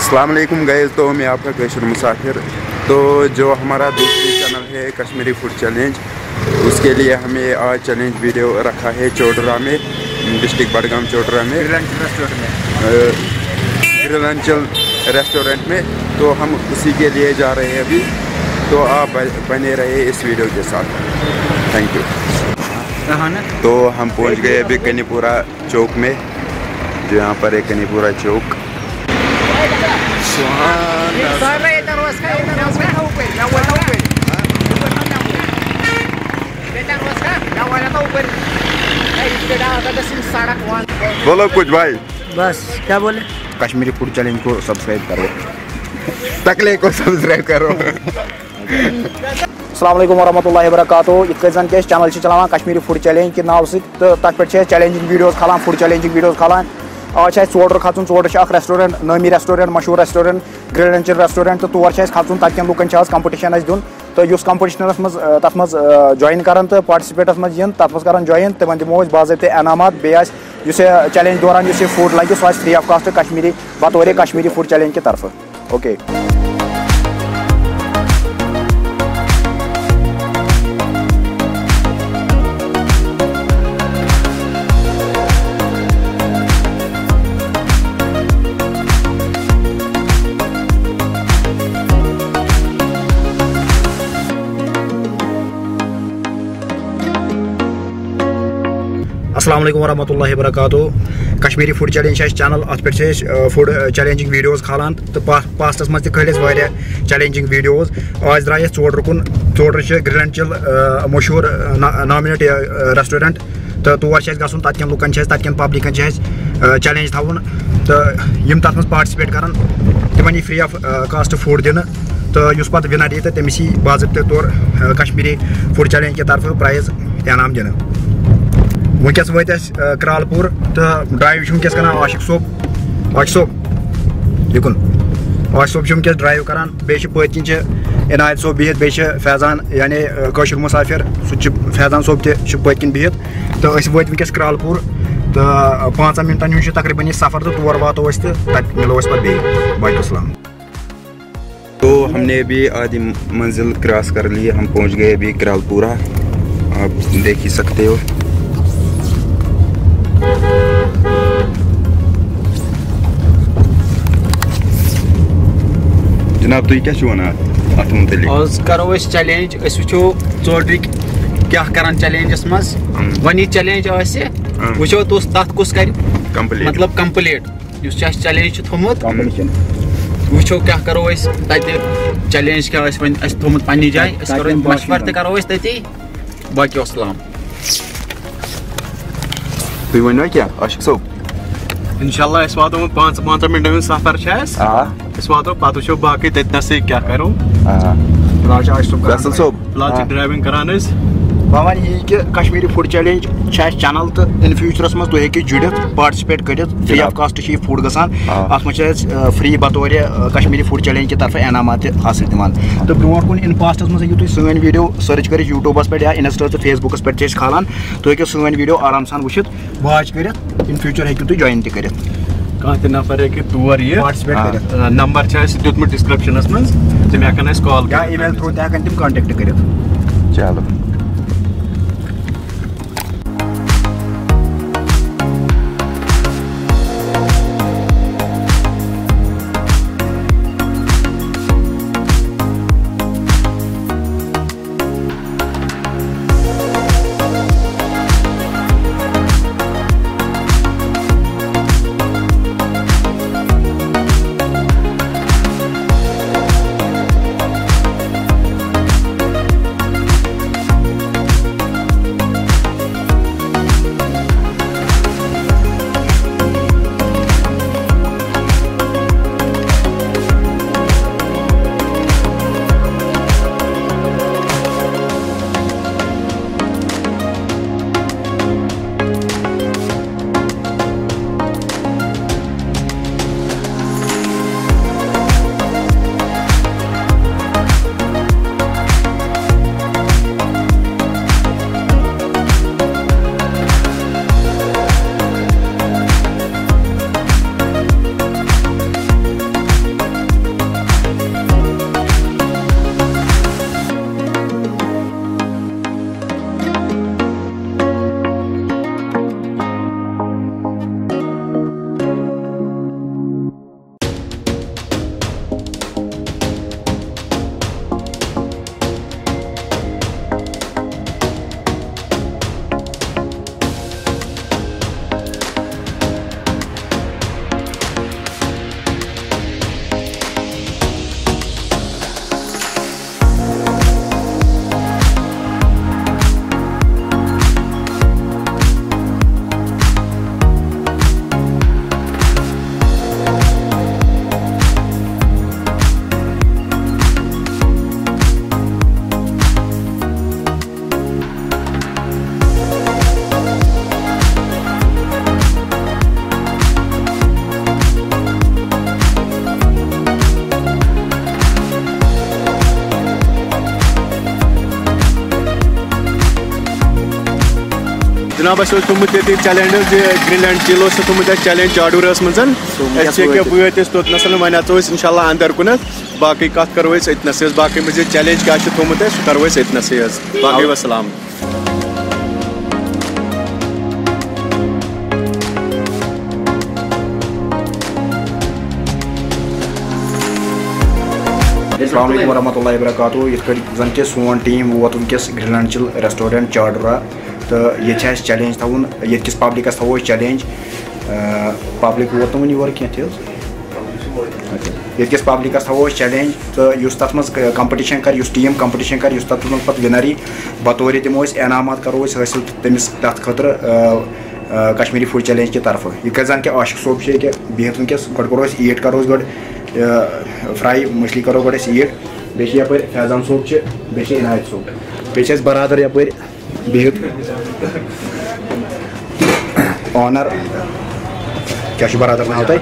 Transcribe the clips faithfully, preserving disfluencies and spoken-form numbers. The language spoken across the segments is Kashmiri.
السلام علیکم گائز، تو میں آپ کا کشمیر مسافر۔ تو جو ہمارا دوسری چینل ہے کشمیری فوڈ چیلنج، اس کے لیے ہمیں آج چیلنج ویڈیو رکھا ہے چوڈرا میں، ڈسٹرکٹ بڈگام چوڈرا میں، گرلنچل ریسٹورنٹ میں۔ گرلنچل ریسٹورنٹ میں۔ تو ہم اسی کے لیے جا رہے ہیں ابھی، تو آپ بنے رہے اس ویڈیو کے ساتھ۔ Thank U. تو ہم پہنچ گئے ابھی کنی پورہ چوک میں، جو یہاں پر ہے کنی پورہ چوک۔ بولو کچھ بھائی۔ بس کیا بولے؟ کشمیری فوڈ چیلنج کو سبسکرائب کرو، تکلے کو سبسکرائب کرو۔ السلام علیکم ورحمۃ اللہ وبرکاتہ۔ یِتھ کٔنۍ زَن کہِ أسۍ چینل چھِ چلاوان کشمیری فوڈ چیلنج کہِ ناوٕ سۭتۍ، تہٕ تَتھ پٮ۪ٹھ چھِ أسۍ چیلنجِنگ ویڈیوز کھالان، فوڈ چیلنجِنگ ویڈیوز کھالان۔ آز چھِ اَسہِ ژوڈرٕ کھژُن۔ ژوڈرٕ چھِ اکھ ریسٹورنٹ، نٲمی ریسٹورنٹ، مشہوٗر ریسٹورنٹ، گرلنچل ریسٹورنٹ، تہٕ تور چھِ اَسہِ کھژُن۔ تَتہِ کٮ۪ن لُکن چھِ آز کمپٹیشن اَسہِ دیُن، تہٕ یُس کمپٹیشنس منٛز، آ، تَتھ منٛز، آ، جوین کرن تہٕ پارٹسپیٹس منٛز یِن، تَتھ منٛز کرن جوین، تِمن دِمو أسۍ باضٲبطہٕ انعامات۔ بیٚیہِ آسہِ یُس یہِ چیلنج دوران یُس یہِ فوڈ لگہِ، سُہ آسہِ فری آف کاسٹ کشمیری، بطورِ کشمیری فوڈ چیلنج کہِ طرفہٕ۔ اوکے۔ السلام علیکم ورحمۃ اللہ وبرکاتہ۔ کشمیری فوڈ چیلنج چھِ اَسہِ چینل، اَتھ پٮ۪ٹھ چھِ أسۍ، آ، فوڈ، آ، چیلنجِنگ ویڈیوز کھالان، تہٕ پا-، پاسٹس منٛز تہِ کھٲلۍ اَسہِ واریاہ چیلنجِنگ ویڈیوز۔ آز درٛاے أسۍ ژوڈرٕ کُن۔ ژوڈرٕ چھِ گرلنچل، آ، مشہوٗر، آ، نا-، نامنیٹ یہِ، آ، ریسٹورنٹ، تہٕ تور چھِ اَسہِ گژھُن، تَتہِ کٮ۪ن لُکن چھِ اَسہِ، تَتہِ کٮ۪ن پبلکن چھِ اَسہِ، آ، چیلنج تھاوُن، تہٕ یِم تَتھ منٛز پارٹسپیٹ کرن، تِمن یی فری آف، آ، کاسٹ فوڈ دِنہٕ، تہٕ یُس پتہٕ ونر یی تہٕ تٔمِس یی باضٲبطہٕ طور، آ، کشمیری فوڈ چیلنج کہِ طرفہٕ پرائز انعام دِنہٕ۔ وٕنکیٚس وٲتۍ أسۍ، آ، کرالپور تہٕ ڈرایو چھُ وٕنکیٚس کران عاشق صٲب۔ عاشق صٲب، یِکُن۔ عاشق صٲب چھُ وٕنکیٚس ڈرایو کران، بیٚیہِ چھِ پٔتۍ کِنۍ چھِ عنایت صٲب بِہِتھ، بیٚیہِ چھِ فیضان، یعنی، آ، کٲشُر مسافر، سُہ تہِ چھُ، فیضان صٲب تہِ چھُ پٔتۍ کِنۍ بِہِتھ۔ تہٕ أسۍ وٲتۍ وٕنکیٚس کرالپور، تہٕ پانٛژن منٹن ہُنٛد چھُ تقریباً یہِ سفر، تہٕ تور واتو أسۍ تہٕ تتہِ مِلو أسۍ پتہٕ بیٚیہِ۔ باقٕے السلام۔ تو ہم نے ابھی آدھی منزل کراس کر لی ہے، ہم پہنچ گئے ابھی کرالپورہ، آپ دیکھ ہی سکتے ہو۔ جناب، تُہۍ کیٛاہ چھِو وَنان اَتھ مُتعلِق؟ آز کرو أسۍ چیلنج، أسۍ وٕچھو ژوڈرٕکۍ کیٛاہ کران چیلنجس منٛز۔ اۭں۔ وۄنۍ یہِ چیلنج آسہِ، اۭں۔ وٕچھو تُس تَتھ کُس کرِ، کمپلیٖٹ۔ مطلب کمپلیٖٹ۔ یُس چھُ اَسہِ چیلنج چھُ تھوٚمُت، کمپٹیشن۔ وٕچھو کیٛاہ کرو أسۍ تَتہِ، چیلنج کیٛاہ آسہِ وۄنۍ اَسہِ تھوٚمُت پننہِ جایہِ، أسۍ تَتہِ کرو کٮ۪ن مشورٕ تہِ باشندن۔ کرو أسۍ تٔتی۔ باقی وسلام۔ تُہۍ ؤنِو کیٛاہ، عاشق صٲب؟ انشاءاللہ أسۍ واتو وۄنۍ پانٛژھ، پانٛژن منٹن ہُنٛد سفر چھُ اَسہِ۔ آ۔ أسۍ واتو پتہٕ وٕچھو باقٕے تٔتنَسٕے کیٛاہ کرو۔ آ۔ فِلحال چھُ عاشق صٲب کران۔ فیصل صٲب۔ فِلحال چھِ ہاں۔ ڈرایونگ کران أسۍ۔ بہٕ وَنہٕ یی کہِ کشمیٖری فوڈ چیلنج چھِ اَسہِ چینل تہٕ in future منٛز تُہۍ ہیٚکِو جُڑِتھ، پارٹسپیٹ کٔرِتھ، فری جناب۔ آف کاسٹ چھِ یہِ فوڈ گژھان۔ آ۔ اَتھ منٛز چھِ اَسہِ، آ، فری بطورِ، آ، کشمیٖری فوڈ چیلنج کہِ طرفہٕ انعامات تہِ حٲصِل دِوان۔ تہٕ برونٛٹھ کُن in past منٛز ہیٚکِو تُہۍ سٲنۍ ویڈیو سٔرٕچ کٔرِتھ YouTube پٮ۪ٹھ یا Insta تہٕ Facebook پٮ۪ٹھ چھِ أسۍ کھالان، تُہۍ ہیٚکِو سٲنۍ ویڈیو آرام سان وٕچھِتھ۔ واچ کٔرِتھ، in future ہیٚکِو تُہۍ جوین تہِ کٔرِتھ۔ کانٛہہ تہِ نفر ہیٚکہِ تور یِتھ۔ پارٹسپیٹ آ۔ کٔرِتھ۔ آ، نمبر چھُ اَسہِ دیُتمُت ڈسکرپشنس منٛز، تِم ہٮ۪کن اَسہِ کال یا کٔرِتھ۔ Email through تہِ ہٮ۪کن تِم contact کٔرِتھ۔ چلو۔ جناب، اَسہِ اوس تھوٚمُت ییٚتہِ چیلنج حظ، یہِ گرینلینڈ چیٖل اوس تھوٚمُت اَسہِ چیلنج چاڈوٗرَس منٛز۔ أسۍ چھِ ییٚکیٛاہ وٲتۍ أسۍ توٚتنَس، وۄنۍ اَژو أسۍ اِنشاء اللہ اَندَر کُنَتھ۔ باقٕے کَتھ کَرو أسۍ أتنَسٕے حظ، باقٕے مٔزیٖد چیلنج کیٛاہ چھُ تھوٚمُت اَسہِ، سُہ کَرو أسۍ أتنَسٕے حظ۔ باقٕے وَسَلام۔ السلام علیکم ورحمۃ اللہ وبرکاتہ۔ یِتھ کٲٹھۍ زَن کہِ سون ٹیٖم ووت وٕنکیٚس گرینلینڈ چیٖل ریسٹورنٹ چاڈورا، تہٕ ییٚتہِ چھِ اَسہِ چیلنج تھاوُن، ییٚتہِ کِس پبلکس تھاوو أسۍ چیلنج۔ آ، پبلک ووت نہٕ وُنہِ یور کینٛہہ تہِ حظ۔ اچھا۔ ییٚتہِ کِس پبلکس تھاوو أسۍ چیلنج، تہٕ یُس تَتھ منٛز کمپٹیشن کرِ، یُس ٹیٖم کمپٹیشن کرِ، یُس تَتھ منٛز پتہٕ وِنر یی، بطورِ دِمو أسۍ انعامات، کرو أسۍ حٲصِل تٔمِس تَتھ خٲطرٕ، آ، آ، کشمیٖری فوڈ چیلنج کہِ طرفہٕ۔ یہِ کَتہِ زَن کہِ عاشق صٲب چھُ ییٚکیٛاہ بِہِتھ وٕنکیٚس، گۄڈٕ کرو أسۍ ایٖٹ، کرو أسۍ گۄڈٕ، آ، فراے مچھلی کرو گۄڈٕ أسۍ ایٖٹ۔ بیٚیہِ چھِ یَپٲرۍ فیضان صٲب چھِ، بیٚیہِ چھِ عنایت صٲب، بیٚیہِ چھِ اَسہِ برادر یَپٲرۍ بِہِتھ۔ اونر، کیٛاہ چھُ برادر ناو تۄہہِ؟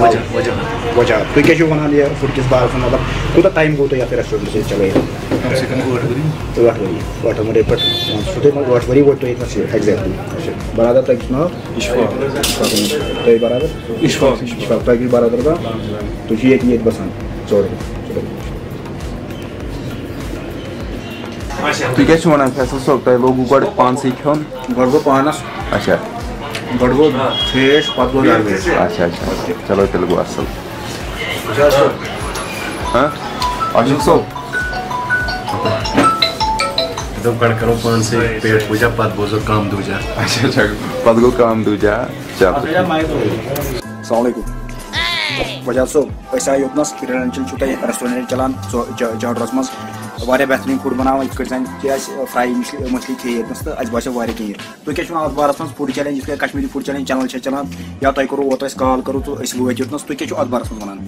وجہ۔ وجہ۔ تُہۍ کیٛاہ چھِو وَنان یہِ فُڈ کِس بارَس منٛز؟ مطلب، کوٗتاہ ٹایم گوٚو تۄہہِ یَتھ ریسٹورنٹَس سۭتۍ چَلٲوِتھ؟ کم سے کم ٲٹھ ؤری۔ ٲٹھ ؤری۔ ٲٹھ ؤری پٮ۪ٹھ، وَن سا تُہۍ، مطلب، ٲٹھ ؤری وٲتۍ تۄہہِ ییٚتہِ نَس یہِ، exactly۔ اچھا۔ برادر، تۄہہِ کیٛاہ چھُ ناو؟ اشفاق۔ تۄہہِ برادر؟ اشفاق۔ اشفاق، تۄہہِ کیٛاہ چھُ برادر کانٛہہ؟ تُہۍ چھِو ییٚتہِ، ییٚتہِ بَسان؟ ژورے۔ تُہۍ کیٛاہ چھِو وَنان فیصل صٲب، تۄہہِ لوگوُ گۄڈٕ پانسٕے کھیوٚن؟ گۄڈٕ گوٚو پانَس۔ اچھا۔ گۄڈٕ گوٚو فیش، پَتہٕ گوٚو گَرٕ۔ اچھا، اچھا۔ چلو، تیٚلہِ گوٚو اَصٕل۔ ہاں؟ عاشق صٲب؟ دوٚپ، گۄڈٕ کَرو پانسٕے پیٹ پوٗجا، پَتہٕ بوزو کام دوٗجا۔ اچھا، اچھا۔ پَتہٕ گوٚو کام دوٗجا۔ چلو۔ السلام علیکم۔ وجہ صٲب، أسۍ آے یوٚتنَس، گرینلینڈ چیٖل چھُو تۄہہِ ریسٹورنٹ چلان، ژو-، چا-، چاڈورَس منٛز۔ واریاہ بہتریٖن فُڈ بَناوان، یِتھ کٲٹھۍ زَن کہِ اَسہِ فراے مچھلی، مچھلی کھے ییٚتنَس، تہٕ اَسہِ باسیو واریاہ کینٛہہ۔ تُہۍ کیٛاہ چھِو وَنان اَتھ بارَس منٛز؟ فُڈ چیلنج، یِتھ کٲٹھۍ کشمیٖری فُڈ چیلنج چینل چھےٚ چلان، یا تۄہہِ کوٚروُ اوترٕ اَسہِ کال، کوٚروُ تہٕ أسۍ وٲتۍ یوٚتنَس، تُہۍ کیٛاہ چھِو اَتھ بارَس منٛز وَنان؟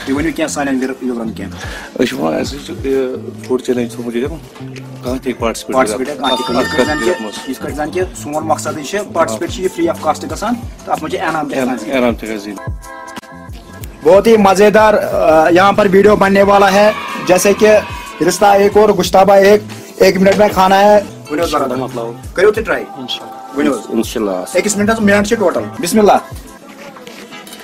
تُہۍ ؤنِو کینٛہہ سانٮ۪ن وِر-، وِورَن کینٛہہ۔ أسۍ چھِ وَنان، اَسہِ چھُ یہِ فُڈ چیلنج تھوٚومُت ییٚتٮ۪ن، کانٛہہ تہِ ہیٚکہِ پارٹیسپیٹ کٔرِتھ۔ پارٹیسپیٹ ہیٚکہِ کانٛہہ تہِ کٔرِتھ۔ اَتھ، اَتھ، اَتھ، یِتھ کٲٹھۍ زَن کہِ، یِتھ کٲٹھۍ زَن کہِ سون مقصدٕے چھِ، پارٹیسپیٹ چھِ یہِ فری آف کاسٹ گژھان، تہٕ اَتھ منٛز چھِ انعام تہِ ہٮ۪کان زیٖنِتھ۔ انعام تہِ ہٮ۪کان زیٖنِتھ۔ بہت ہی مزیدار، آ، یہاں پر ویڈیو بننے والا ہے، جیسے کہ رستہ ایک اور گشتابہ ایک، ایک منٹ میں کھانا ہے۔ ؤنِو حظ برادر۔ مۄکلاوو۔ کٔرِو تُہۍ ٹراے۔ انشاءاللہ۔ ؤنِو حظ۔ انشاءاللہ۔ أکِس منٹَس منٹ چھِ ٹوٹل۔ بسم اللہ۔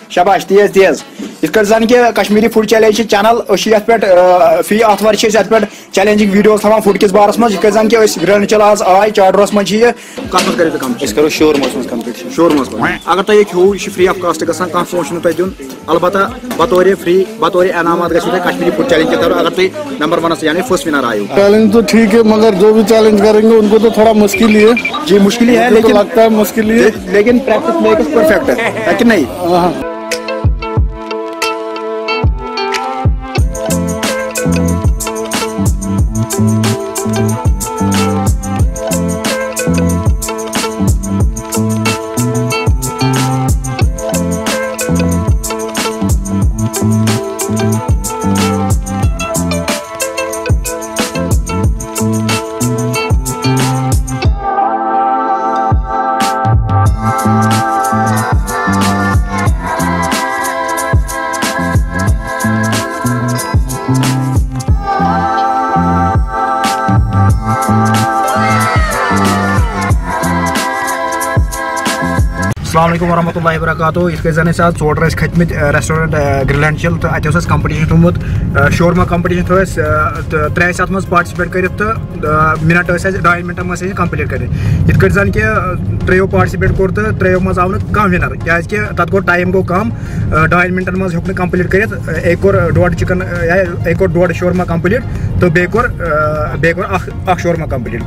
شاباش، تیز تیز۔ یِتھ کٲٹھۍ زَن کہِ کشمیٖری فُڈ چیلنج چھِ چینل، أسۍ چھِ یَتھ پٮ۪ٹھ، آ، فی آتھوار چھِ أسۍ یَتھ پٮ۪ٹھ چیلنجِنگ ویڈیوز تھاوان فُڈ کِس بارَس منٛز۔ یِتھ کٲٹھۍ زَن کہِ أسۍ گرینڈ چل آز آے چاڈورَس منٛز چھِ یہِ۔ کَتھ منٛز کٔرِو تُہۍ کَم؟ أسۍ کَرو شورمَس منٛز کَمپِٹیشَن۔ شورمَس منٛز۔ اگر تۄہہِ یہِ کھیوٚو، یہِ چھُ فری آف کاسٹ گژھان، کانٛہہ پونٛسہٕ چھُنہٕ تۄہہِ دیُن۔ البتہ بطورِ فری، بطورِ انعامات گژھِ تۄہہِ کشمیٖری فُڈ چیلنج کہِ طرفہٕ، اگر تُہۍ نمبر ونَس یعنی فرسٹ ونر آیِو۔ چیلنج تو ٹھیک ہے، مگر جو بھی چیلنج کریں گے ان کو تو تھوڑا مشکل ہی ہے۔ جی، مشکل ہی ہے، مجھے تو لیکن لگتا ہے مشکل ہی ہے۔ لیکن پریکٹس میکس پرفیکٹ ہے، ہے کہ نہیں؟ ہاں۔ السلام علیکم ورحمۃ اللہ وبرکاتہ۔ یِتھ کٔنۍ زَن أسۍ آز ژوٚٹ ٲسۍ کھٔتۍ مٕتۍ، آ، ریسٹورنٹ، آ، گرینلینڈ چیٖل، تہٕ اَتہِ اوس اَسہِ کَمپِٹیشَن تھوٚومُت، آ، شورما کَمپِٹیشَن تھوٚو اَسہِ، آ، تہٕ ترٛےٚ ٲسۍ اَتھ منٛز پارٹِسِپیٹ کٔرِتھ، تہٕ، آ، مِنَٹ ٲسۍ اَسہِ، ڈاین مِنٹَن منٛز ٲسۍ اَسہِ کَمپٕلیٖٹ کٔرِتھ۔ یِتھ کٲٹھۍ زَن کہِ، آ، ترٛیٚیو پارٹِسِپیٹ کوٚر تہٕ ترٛیٚیو منٛز آو نہٕ کانٛہہ وِنَر، کیٛازِکہِ تَتھ گوٚو ٹایم گوٚو کَم، آ، ڈاین مِنٹَن منٛز ہیوٚک نہٕ کَمپٕلیٖٹ کٔرِتھ۔ آ، أکۍ کوٚر ڈۄڈ چِکَن، آ، یا أکۍ کوٚر ڈۄڈ شورما کَمپٕلیٖٹ تہٕ بیٚیہِ کوٚر، آ، بیٚیہِ کوٚر اَکھ، اَکھ شورما کَمپٕلیٖٹ۔